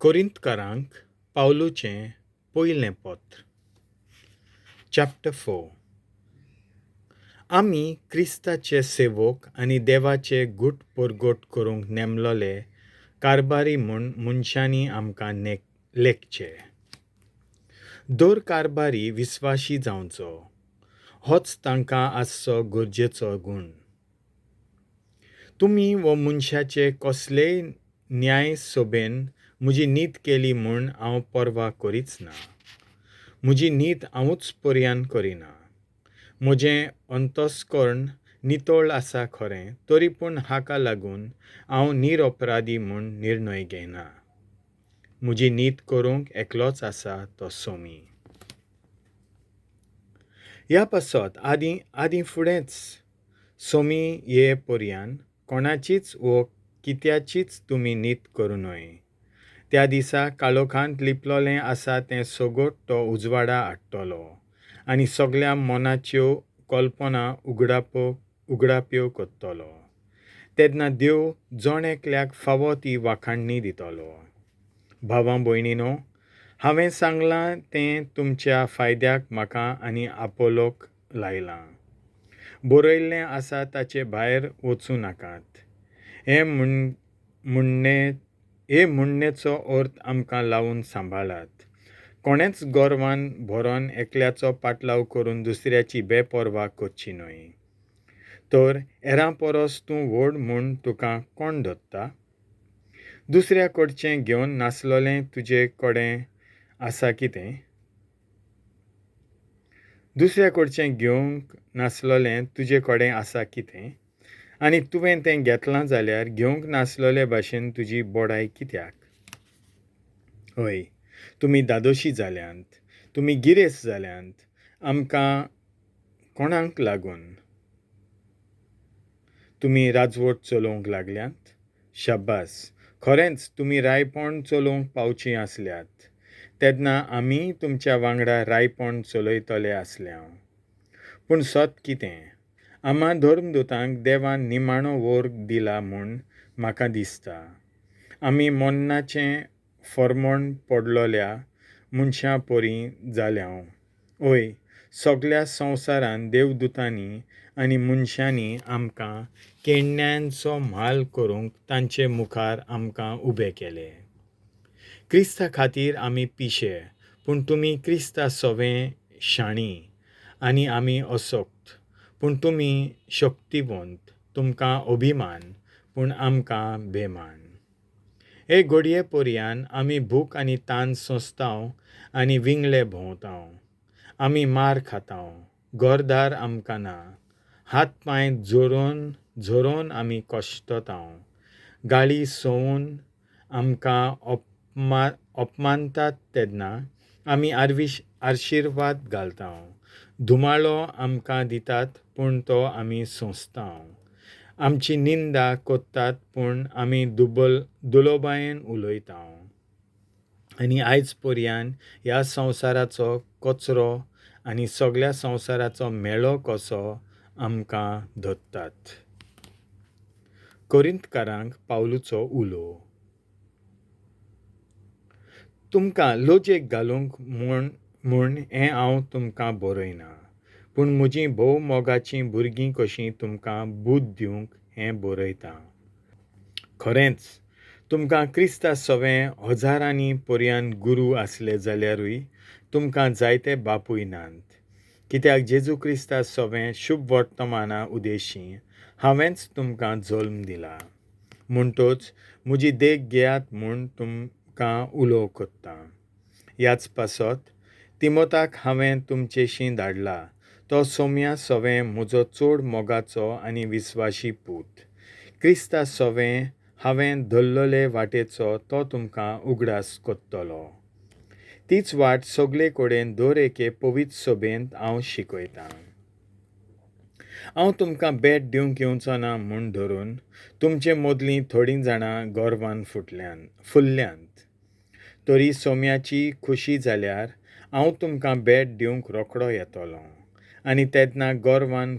कोरिंतकारांक पावलूचें पयलें पत्र, चॅप्टर 4. आमी क्रिस्ताचे सेवक आनी देवाचे गूट परगट करूंक नेमलोले कारभारी म्हूण मनशांनी आमकां लेखचे. दर कारभारी विस्वाशी जावचो, होच तांकां आसचो गरजेचो गूण. तुमी वो मनशाचे कसलेय न्यायसभेन म्हजी नीत केली म्हूण हांव पर्वा करीच ना. म्हजी नीत हांवूच पर्यान करिना. म्हजें अंतस्कर्ण नितळ आसा खरें, तरी पूण हाका लागून हांव निरपराधी म्हूण निर्णय घेयना. म्हजी नीत करूंक एकलोच आसा तो सोमी. ह्या पासत आदीं आदीं फुडेंच सोमी ये पर्यान कोणाचीच वो कित्याचीच तुमी नीत करूं नये. त्या दिसा काळोखांत लिपलोलें आसा तें सगट तो उजवाडा हाडटलो आनी सगल्या मनाच्यो कल्पना उगडाप्यो करतलो. तेन्ना देव जण एकल्याक फावो ती वाखाणणी दितलो. भावां भयणीनो, हांवें सांगलां तें तुमच्या फायद्याक म्हाका आनी आपोलोक लायलां. बरयल्लें आसा ताचे भायर वचूं नाकात. हे म्हणणेचो अर्थ आमकां लावन सांबाळात. कोणेंच गर्वान भरोन एकल्याचो पाटलाव करून दुसऱ्याची बेपर्वा करची न्हय. तर हेरां परस तूं व्हड म्हूण तुका कोण धरता? दुसऱ्या कडचें घेवन नासलोलें तुजे कडेन आसा कितें? दुसऱ्या कडचें घेवंक नासलोलें तुजे कडेन आसा कितें? आनी तुवें तें घेतलां जाल्यार घेवंक नासलोले भाशेन तुजी बडाय कित्याक? हय, तुमी धादोशी जाल्यांत, तुमी गिरेस्त जाल्यांत, आमकां कोणाक लागून? तुमी राजवट चलोवंक लागल्यांत? शाब्बास, खरेंच तुमी रायपण चलोवंक पावचीं आसल्यात. तेन्ना आमी तुमच्या वांगडा रायपण चलयतले आसल्या. पूण सत कितें? आमा धर्मदुतांक देवान निमाणो वर्ग दिला म्हूण म्हाका दिसता. आमी मन्नाचें फॉर्मण पडलोल्या मनशां परी जाल्या. हय, सगल्या संवसारान देवदुतांनी आनी मनशांनी आमकां केण्यांचो म्हाल करूंक तांचे मुखार आमकां उबे केले. क्रिस्ता खातीर आमी पिशे, पूण तुमी क्रिस्ता सवें शाणी, आनी आमी असक्त, पूण तुमी शक्तिवंत. तुमकां अभिमान, पूण आमकां बेमान. हे घडये पर्यान आमी भूक आनी तान सोंसतांव आनी विंगळे भोंवतांव. आमी मार खातांव, घरदार आमकां ना. हात पांय झरोवन झरोवन आमी कश्टतांव. गाळी सोवून आमकां अपमानतात तेन्ना आमी आशिर्वाद घालतांव. धुमाळो आमकां दितात, पूण तो आमी सोंसतांव. आमची निंदा करतात, पूण आमी दुलोबायेन उलयतांव. आनी आयज पर्यान ह्या संवसाराचो कचरो आनी सगल्या संवसाराचो मेळो कसो आमकां धरतात. कोरिंतकारांक पावलूचो उलो. तुमकां लजेक घालूंक म्हूण हें हांव तुमकां बरयना, पूण म्हजीं भोव मोगाचीं भुरगीं कशीं तुमकां बूद दिवंक हें बरयतां. खरेंच तुमकां क्रिस्ता सवें हजारांनी पर्यान गुरू आसले जाल्यारूय तुमकां जायते बापूय नात. कित्याक जेजू क्रिस्ता सवें शुभ वर्तमाना उदेशीं हांवेंच तुमकां जल्म दिला. म्हणटच म्हजी देख घेयात म्हूण तुमकां उलो करतां. ह्याच पासत तिमोताक हांवें तुमचेशीं धाडला. तो सोम्या सवें म्हजो चड मोगाचो आनी विस्वाशी पूत. क्रिस्ता सवें हांवें धरलोले वाटेचो तो तुमकां उगडास करतलो. तीच वाट सगले कडेन दर एके पवित्र सभेंत हांव शिकयतां. हांव तुमकां भेट दिवंक येवचो ना म्हूण धरून तुमचे मदलीं थोडीं जाणां गर्वान फुल्ल्यांत. तरी सोम्याची खोशी जाल्यार हांव तुमकां भेट दिवंक रोखडो येतलो आनी तेन्ना गर्वान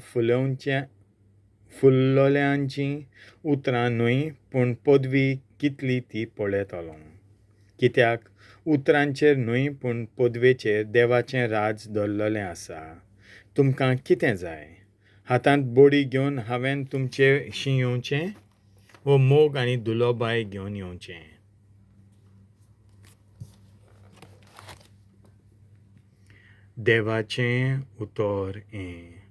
फुल्लोल्यांचीं उतरां न्हय, पूण पदवी कितली ती पळयतलो. कित्याक उतरांचेर न्हय पूण पदवेचेर देवाचें राज धरललें आसा. तुमकां कितें जाय? हातांत बडी घेवन हांवें तुमचेशीं येवचें वो मोग आनी दुलोबाय घेवन येवचें? देवाचें उतर हें.